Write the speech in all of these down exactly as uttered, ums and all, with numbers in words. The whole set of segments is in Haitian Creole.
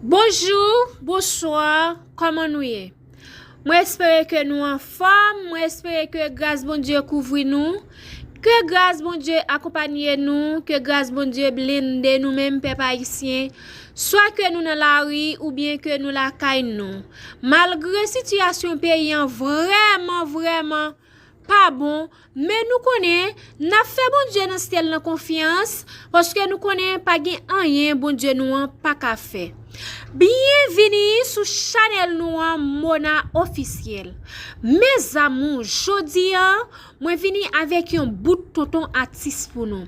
Bonjou, bonswa, kòman nou ye? Mwen espere ke nou anfòm, mwen espere ke gras Bondye kouvri nou, ke gras Bondye akonpanye nou, ke gras Bondye blende nou menm pèp ayisyen, swa ke nou nan lari oubyen ke nou lakay nou. Malgre sitiyasyon peyi an vrèman, vrèman pa bon, men nou konnen n ap fè Bondye nan syèl lan konfyans, paske nou konnen pa gen anyen Bondye nou an pa ka fè. Byenvini sou chanèl nou an, Mona Ofisyèl. Mes amours, jodi a, mwen vini avèk yon bout tonton atis pou nou.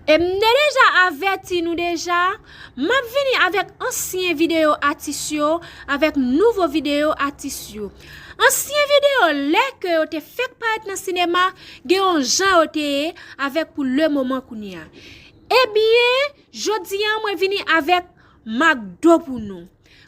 E m te deja avèti nou deja, m ap vini avèk ansyen videyo atis yo, avèk nouvo videyo atis yo. Ansyen videyo lè ke yo te fèk parèt nan sinema, gen yon jan yo te ye avèk pou lemoman kounye a. Ebyen, jodi a mwen vini avèk Makdo pou nou.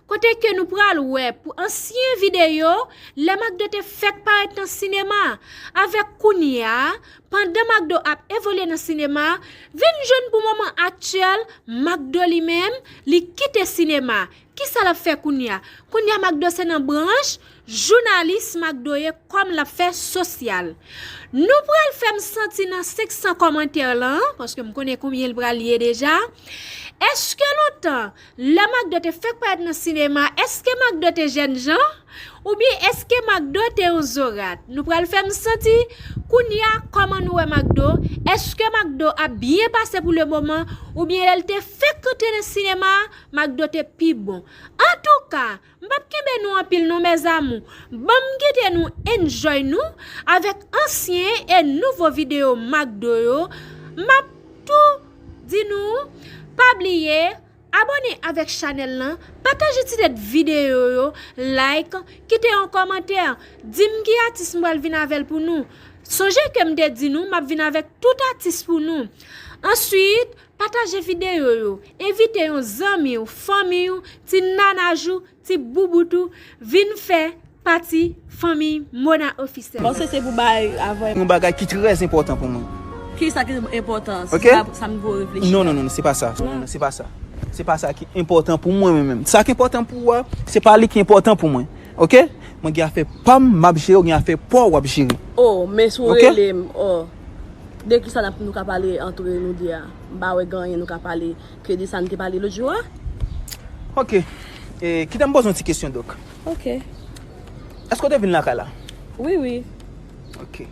Kote ke nou pral wè pou ansyen videyo, lè Makdo te fèk parèt nan sinema, avèk kounye a, pandan Makdo ap evolye nan sinema, vin jwenn pou moman aktyèl, Makdo li menm, li kite sinema. Kisa l ap fè kounye a? Kounye a Makdo se nan branch jounalis Makdo ye kòm l ap fè sosyal. Nou pral fè m santi nan senk san kòmantè lan, paske m konnen konbyen l pral ye deja. Èske lontan, lè Makdo te fèk parèt nan sinema, èske Makdo te jènjan? Oubyen èske Makdo te yon zorat? Nou pral fè m santi kounye a kòman nou wè Makdo. Èske Makdo ap byen pase pou lemoman? Oubyen lè l te fèk antre nan sinema, Makdo te pi bon? Antouka, m p ap kenbe nou anpil non, mes amours. Ban m kite nou enjoy nou avèk ansyen e nouvo videyo Makdo yo. M ap tou di nou, pa bliye abòne avèk chanèl lan, pataje ti tèt videyo yo, like, kite yon kòmantè, di m ki atis m pral vin avè l pou nou. Sonje ke m te di nou, m ap vin avèk tout atis pou nou. Answit, pataje videyo yo, envite yon zanmi w, fanmi w, ti nanaj ou, ti boubout ou, vin fè pati fanmi Mona Ofisyèl. Panse se pou bay avan. Yon bagay ki trè enpòtan pou mwen. Ki sa ki enpòtan? Ok? Sa, sa m dwe reflechi. Non, non, non, non, se pa sa. Non, non, non, se pa sa. Se pa sa ki enpòtan pou mwen, mwen menm. Sa ki enpòtan pou ou a, se pa li ki enpòtan pou mwen. Ok? Mwen gen afè pa m, m ap jere, ou gen afè pa w, w ap jere. Oh, men si w rele m, oh. De ki sa n ap, nou ka pale antre nou de a? M pa wè gen anyen nou ka pale ke de sa n te pale lòt jou a. Ok. E, kite m poze yon ti kesyon, dòk. Ok. Èske w te vin lakay la? Wi, wi. Ok.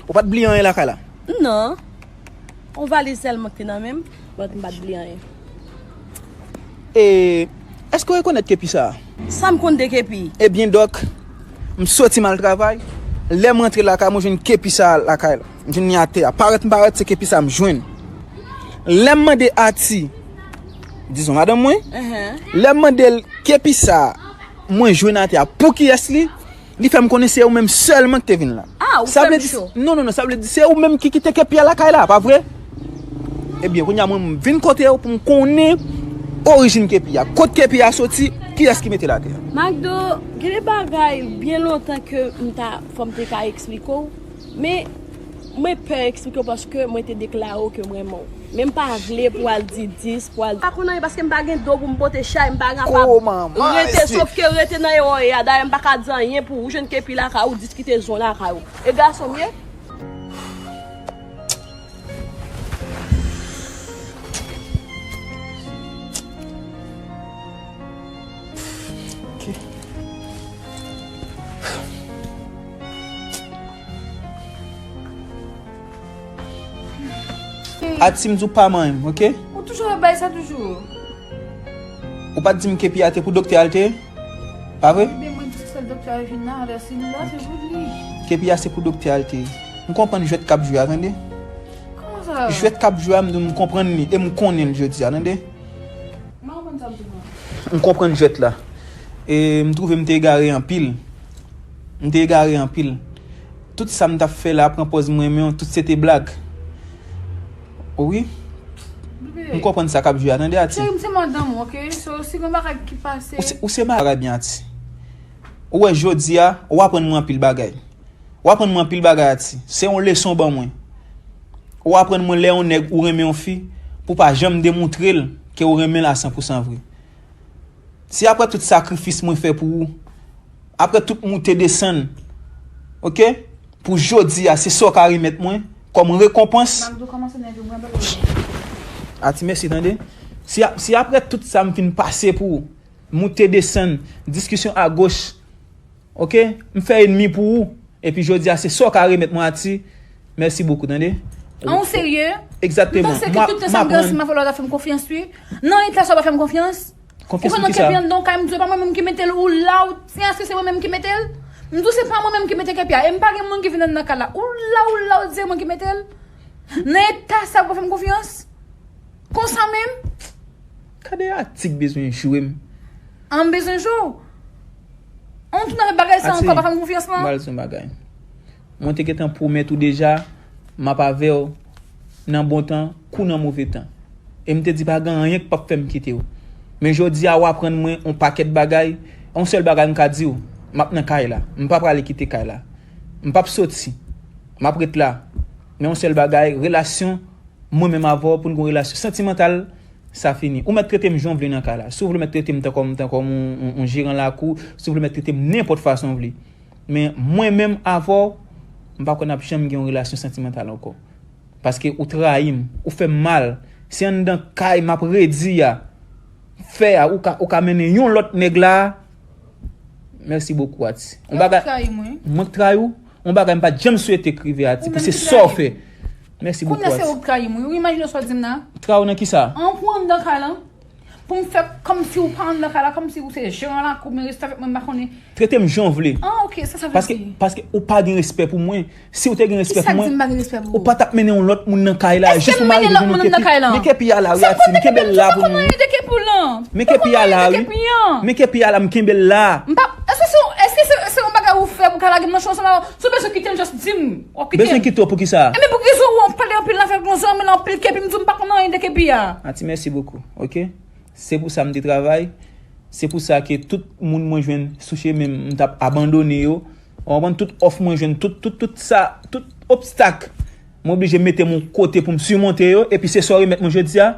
Ou pa t bliye anyen lakay la? Non. Yon valiz sèlman ki te nan men m, but m pa t bliye anyen. E, èske w rekonèt kepi sa a? Sa m konn de kepi? Ebyen, dòk, m soti m al travay. Lè m rantre lakay, mwen jwenn kepi sa a lakay la. M jwenn li atè a. Parèt m parèt, se kepi sa a m jwenn. Lè m mande Ati, dizon madanm mwen, lè m mande l kepi sa a, mwen jwenn atè a, pou kiyès li, li fè m konnen se ou menm sèlman ki te vin la. Ah, ou fè m cho. Non, non, non, sa vle di se ou menm ki kite kepi a lakay la, pa vre? Ebyen, kounye a mwen, m vin kote w pou m konnen orijin kepi a. Kot kepi a soti, kiyès ki mete l atè a? Makdo, gen de bagay byen lontan ke m ta, fò m te ka eksplike w, men mwen pè eksplike w paske mwen te deklare w ke m renmen w. Men m pa vle pou w al di dis, pou w al. M pa konn anyen paske m pa gen do pou m pote chay, m pa kapab rete, sofke rete nan erè w ye a. Dayè, m pa ka di anyen pou ou jwenn kepi lakay ou, diskite zon lakay ou. E gason m ye? Ok. Ati, m di w pa manyen m, ok? Ou toujou ap bay sa toujou. Ou pa t di m kepi a te pou doktè a l te ye? Pa vre? Ebyen, mwen di se sèl doktè a vin la, alò si nou la, se pou li. Kepi a se pou doktè a l te ye. M konprann jwèt k ap jwe a, tande. Kòman sa? Jwèt k ap jwe a, m di w m konprann li, e m konnen l jodi a, tande. M pa konprann sa m di w. M konprann jwèt la. E m twouve m te egare anpil. M te egare anpil. Tout sa m t ap fè la, pran pòz m renmen w, tout se te blag. Wi. Bebe. M konprann sa k ap jwe a, tande, Ati. Cheri, m se madanm ou, ok? So, si gen bagay ki pase. Ou se, ou se madanm byen, Ati. Ou wè, jodi a, ou aprann mwen anpil bagay. Ou aprann mwen anpil bagay, Ati. Se yon leson w ban mwen. Ou aprann mwen lè yon nèg ou renmen yon fi, pou w pa janm demoutre l ke ou renmen l a san pou san vre. Si apre tout sakrifis mwen fè pou ou, apre tout moute desann, oke, pou jodi a, se sa w ka remèt mwen kòm rekonpans. Ati, mèsi, tande. Si, a- si apre tout sa m fin pase pou ou, moute desann, diskisyon agoch, oke, m fè ènmi pou ou, epi jodi a, se sa w ka remèt mwen, Ati, mèsi bokou, tande. An, ou serye? Egzakteman. M panse ke tout tan sa m gen ansanm avè w la, w ta fè m konfyans, wi. Nan eta sa w pa fè m konfyans. Konfyans pou kisa? Ou konn nan kèpi anndan kay, m di w se pa mwen menm ki mete l, ou la, ou, se, èske se mwen menm ki mete l? M di w se pa mwen menm ki mete kèpi a, e m pa gen moun ki vin anndan kay la. Ou la, ou la, ou di se mwen ki mete l. Nan eta sa, ou pa fè m konfyans? Konsa menm? Gade Ati k bezwen jwe m. An, m bezwen jwe w? An, w tounen avèk bagay sa ankò, pa fè m konfyans, non. M pral di w yon bagay. Mwen te gentan pwomèt ou deja, m ap avè w nan bon tan, kou nan move tan. E m te di pa gen anyen k p ap fè m kite w. Men jodi a, w aprann mwen yon pakèt bagay. Yon sèl bagay m ka di w, m ap nan kay la. M pa prale kite kay la. M p ap soti. M ap ret la. Men yon sèl bagay, relasyon mwen menm avè w pou n gen yon relasyon santimantal, sa fini. Ou mèt trete m jan w vle nan kay la. Si w vle mèt trete m tankou, tankou yon, yon, yon jeran lakou, si w vle mèt trete m nenpòt fason w vle. Men mwen menm avè w, m pa kwè n ap janm gen yon relasyon santimantal ankò. Paske ou trayi m, ou fè m mal. Se anndan kay m ap redi a, fè a, ou ka, ou ka mennen yon lòt nèg la. Mèsi bokou, Ati. Yon bagay, mwen k trayi w? Yon bagay m pa t janm swete k rive, Ati, pou se sa w fè. Mèsi bokou, Ati. Kounye a se ou k trayi mwen. Ou imajine sa w di m la? Trayi w nan kisa? An, pou anndan kay la. Pou m fè kòmsi ou pa anndan kay la, kòmsi ou se jeran lakou, men reste avèk mwen, m pa konnen. Trete m jan w vle. Ah, ok, sa, sa vle di. Paske, paske ou pa gen respè pou mwen. Si w te gen respè pou mwen, ou pa t ap mennen yon lòt moun nan kay la, jis pou mari nou vin yon kepi. Men kepi a la, wi, Ati, m kenbe l la pou nou. Men kepi a la, wi. Men kepi a la, m kenbe l la. M pa, èske se, èske se, se yon bagay ou fè pou ka lage m nan chan ansanm avè w? Si w bezwen kite m, just di m. W ap kite m. Bezwen kite w pou kisa? Ebyen, pou ki rezon ou pale anpil la, fè yon zanmi la anpil kepi, m di w m pa konn anyen de kepi a. Ati, mèsi bokou, ok? Se pou sa m te travay. Se pou sa ke tout moun mwen jwenn sou chemen m, m t ap abandone yo. Ou konprann? Tout òf mwen jwenn, tout, tout, tout sa, tout obstak, mwen oblije mete m yon kote pou m simonte yo. Epi se sa w remèt mwen jodi a.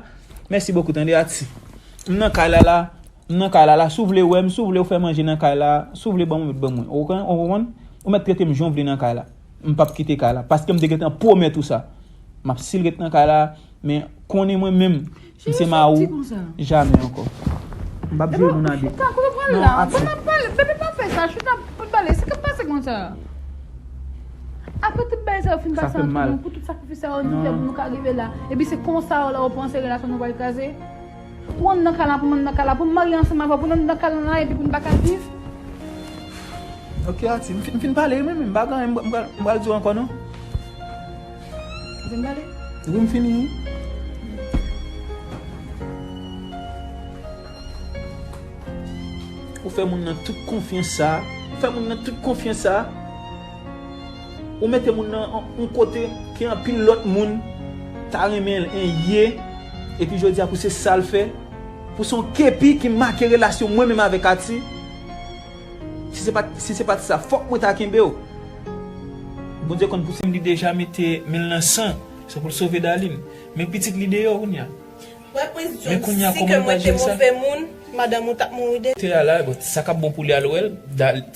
Mèsi bokou, tande, Ati. M nan kay la, la. M nan kay la, la. Si w vle wè m, si w vle w fè manje nan kay la, si w vle ban mwen, ban mwen. Ou konprann? Ou konprann? Ou mèt trete m jan w vle nan kay la. M p ap kite kay la. Paske m te gentan pwomèt ou sa. M ap still ret nan kay la. Men konnen mwen menm, m se mari w, jamè ankò. M p ap jere moun a de. Chita, kote w pral la? Bon, n ap pale. Bebe, pa fè sa. Chita, pou n pale. Sa k ap pase konsa? Apre tout bagay sa yo fin pase ant nou, pou tout sakrifis sa yo nou fè pou nou ka rive la. Epi se konsa yo la ou panse relasyon nou pral kraze? Pou w anndan kay la, pou m anndan kay la, pou m marye ansanm avè w, pou n anndan kay la, epi pou n pa ka viv? Ok, Ati, m fin, m fin pale, wi, men m pa gen anyen m pral, m pral di w ankò, non. Ou fin pale? Wi, m fini, wi. Ou fè moun nan tout konfyans sa, ou fè moun nan tout konfyans sa, ou mete moun nan yon kote ke anpil lòt moun ta renmen l, en, ye, epi jodi a pou se sa l fè, pou se yon kepi ki make relasyon mwen menm avèk Ati. Si se pa t, si se pa t sa, fòk mwen ta kenbe w. Bondye konn pou se m li deja mete men l nan san, se pou l sove Darline. Men pitit li deyò kounye a. Wè, Prince John, si ke mwen te move moun, madanm ou t ap mouri deja. Te a la, bon, sa k ap bon pou li al wè l,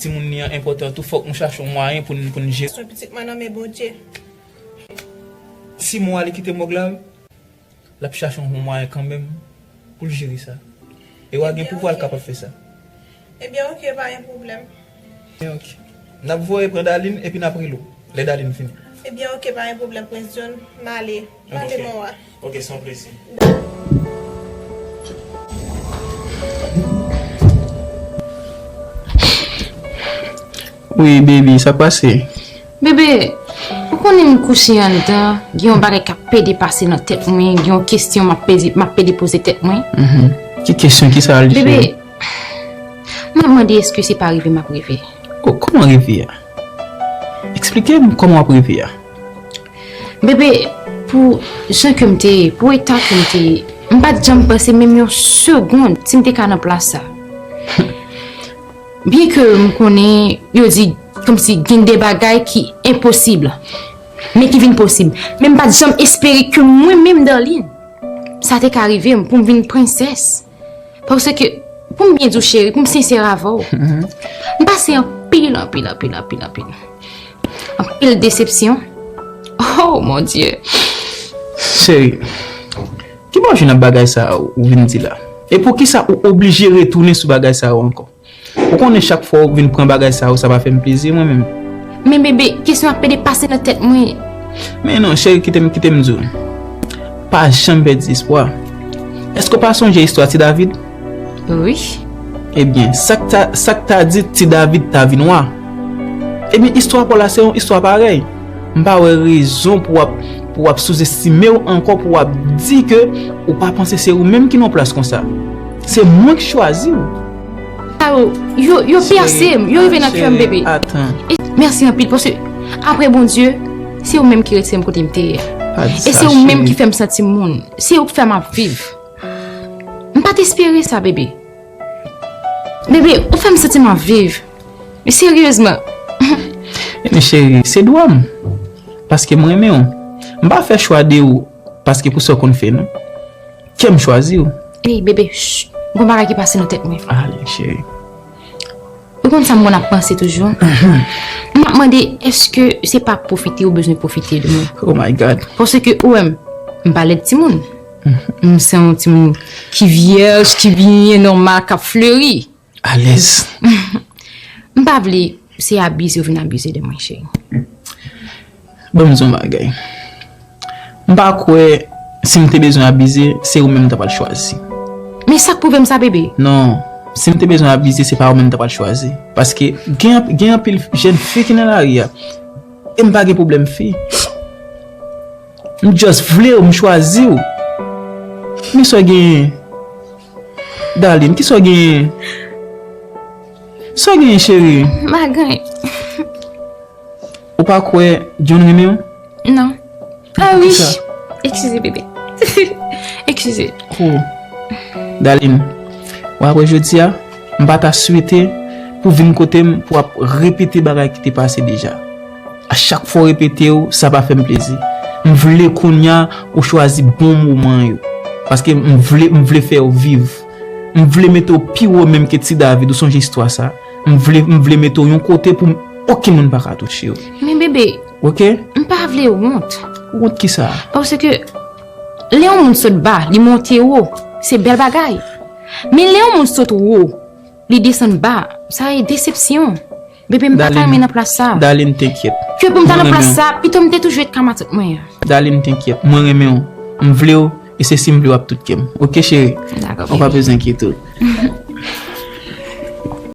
timoun li an enpòtan tou, fòk nou chache yon mwayen pou n, pou n jere. Se yon pitit mwen nan men Bondye. Si mwen ale kite mòg la, l ap chache yon mwayen kanmenm pou l jere sa. E w a gen pouvwa l kapab fè sa. Ebyen, ok, pa gen pwoblèm. Ebyen, ok. N ap voye pran Darline epi n ap rele w lè Darline fini. Ebyen, ok, pa gen pwoblèm, Prince John. M ale. M ale, mon wa. Ok, se yon plezi. Wi, baby, sa k pase? Bebe, ou konnen m kouche anndan, gen yon bagay k ap pede pase nan tèt mwen, gen yon kesyon m ap pede, m ap pede poze tèt mwen. Mhm. Ki kesyon, ki sa l ye? Bebe, m ap mande èske se pa reve m ap reve? Oh, kòman reve a? Eksplike m kòman w ap reve a. Bebe, pou jan ke m te ye, pou eta ke m te ye, m pa t janm panse menm yon segonn si m te ka nan plas sa. Byen ke m konnen yo di kòmsi gen de bagay ki enposib, men ki vin posib. Men m pa t janm espere ke mwen menm, Darline, sa te ka rive m pou m vin prensès. Paske Pou m byen di w, cheri, pou m sensè avè w, m pase anpil, anpil, anpil, anpil, anpil, anpil desepsyon. Oh, mon Dieu! Cheri, ki bò w jwenn ap bagay sa a ou vin di la? E poukisa ou oblije retounen sou bagay sa a ankò? Ou konnen chak fwa ou vin pran bagay sa a, sa pa fè m plezi, mwen menm. Men bebe, kesyon ap pede pase nan tèt mwen. Men non, cheri, kite m, kite m di w. Pa janm pèdi espwa. Èske w pa sonje istwa Ti David? Wi. Ebyen, sa k ta, sa k ta di Ti David ta vin wa? Ebyen, istwa pa w la se yon istwa parèy. M pa wè rezon pou w ap, pou w ap souzestime w ankò, pou w ap di ke ou pa panse se ou menm ki nan plas konsa. Se mwen k chwazi w. Sa yo, yo, yo pèse m, yo rive nan kè m, bebe. Atan. E mèsi anpil, paske apre Bondye, se ou menm ki retire m kote m te ye a. E se ou menm ki fè m santi m moun. Se ou k fè m ap viv. M pa t espere sa, bebe. Bebe, ou fè m santi m ap viv. Men seryezman. Men cheri, se dwa m. Paske m renmen w. M pa fè chwa de ou paske pou sa w konn fè, non. Kè m chwazi w. Ey, bebe, ch, gon bagay ki pase nan tèt mwen. Ale, cheri. Ou konn sa m konn ap panse toujou? M ap mande, èske se pa pwofite ou bezwen pwofite de mwen? Oh my God. Paske ou wè m, m pa lèd timoun. M se yon timoun ki vyèj, ki byen nòmal, k ap fleri. Alèz. M pa vle se abize ou vin abize de mwen, cheri. Ban m di w yon bagay. M pa kwè si m te bezwen abize, se ou menm m ta pral chwazi. Men sa k pwouve m sa, bebe? Non. Si m te bezwen abize, se pa ou menm m ta pral chwazi. Paske gen, gen anpil jèn fi ki nan lari a. E m pa gen pwoblèm fi. M just vle w, m chwazi w. Men sa w genyen? Darline, kisa w genyen? Sa w genyen, cheri? M pa gen anyen. Ou pa kwè John renmen w? Non. Ah wi. Eskize, bebe. Eskize. Oh. Darline, w apre jodi a, m pa ta swete pou vin kote m pou w ap repete bagay ki te pase deja. A chak fwa w repete yo, sa pa fè m plezi. M vle kounye a ou chwazi bon moman yo. Paske m vle, m vle fè w viv. M vle mete w pi wo menm ke Ti David, ou sonje istwa sa? M vle, m vle mete w yon kote pou m, okenn moun pa ka touche w. Men bebe, Oke? M pa vle wont. Wont kisa? Paske lè yon moun sot ba, li monte wo, se bèl bagay. Men lè yon moun sot wo, li desann ba, sa e desepsyon. Bebe, m pa ka renmen nan plas sa. Darline, tenkèt. Ke pou m ta nan plas sa, pito m te toujou ret ka matant mwen an. Darline, tenkèt. Mwen renmen w. M vle w, e se si m vle w ap tout kè m. Oke, cheri? Dakò, bebe. Ou pa bezwen enkyete w.